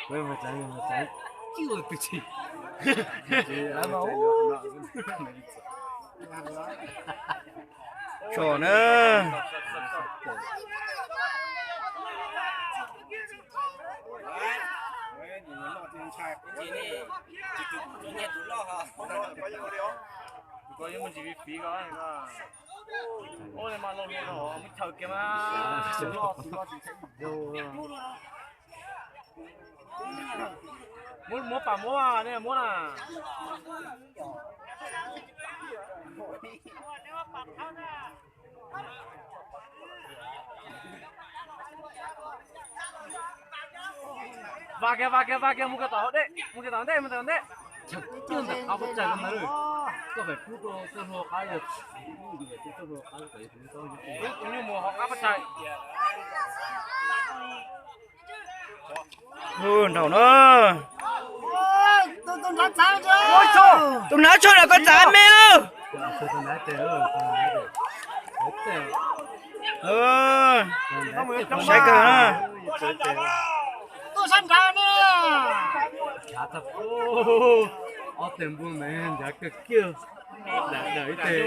Mus tsav, mus tsav, cwj tus tsis. Tso na. Muab, muab pam muab, nej muab na. Vas kiag, vas kiag, vas kiag, mus kiag tom hauv dej, mus kiag tom hauv dej, mus tom hauv dej. Cog kiag ntawm qab pob tsaig ko ntag. Koj fam pub rau txoj hlua qab, yog tsis pub ces txoj hlua qab kom yus tus nyuj mus hauv qab pob tsaig. Nraum no. Tus hnav tsho los koj txav me. Saib kawg na. Ob teg npua ntawd ncav kawg kiag. Dam dam ib teg.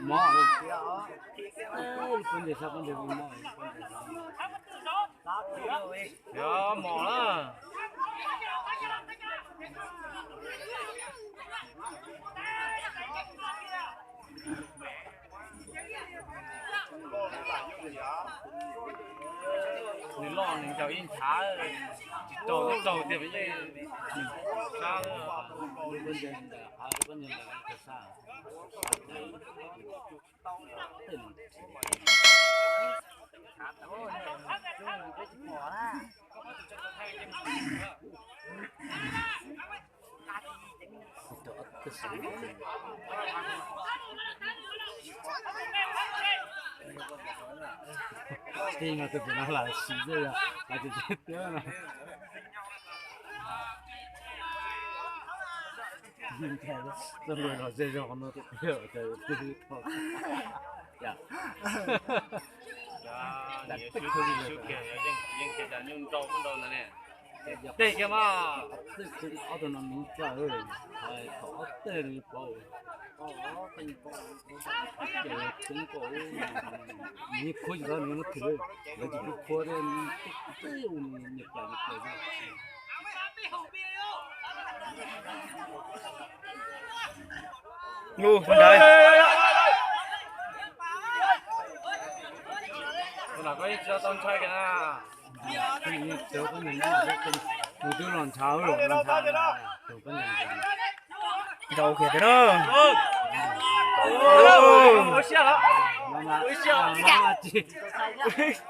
Mob, pob ntseg sab pob ntseg mob. Yog mos na. Nws loj nws ncaws yeej nchav, tsis raug, raug tiag yeej sab. Tij no tus pem no lam siv xwb yog hais tias tiag tiag no. Txoj hlua los zej zog no tus pem no. Tej kiag mas, ob tug no miv txawj, thaum ob teg no paub. Ces tub nkaus, nws yeej khuab tsis tau, nws yeej muab thwm, lawv tsis pub khuab thiab, tej ua niam plaws niam plaws. Ub, ntawd. Tus no koj yeej tsis tau ntshai kiag na. Nws twb los ntshav, los ntshav, tus koj ntshav. Nrau kiag tiag na. Tsis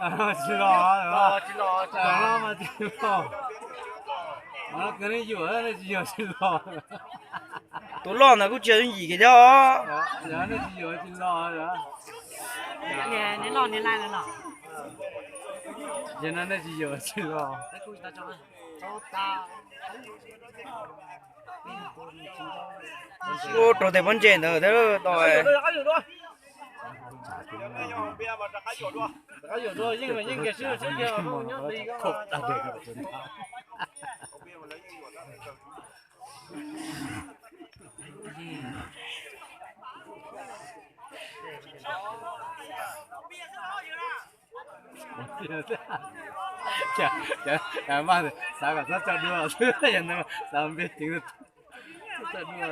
los, tsis los, tsis los. Kawg nej yuam, nej tsis yuam tsis los. Tus loj ntawd kuj tsis yog yooj yim kiag thiab os. Yog nej tsis yuam tsis los. Yog no nej tsis yuam tsis los. Ub, rau tej pob ntseg ntawd thiab tau. Mas xav kom txhob tso dua xwb, yog ntawd xav npe ceev txhob tso dua.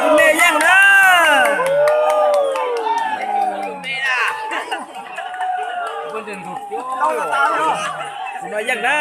Tus me yeej na. Tus no yeej na.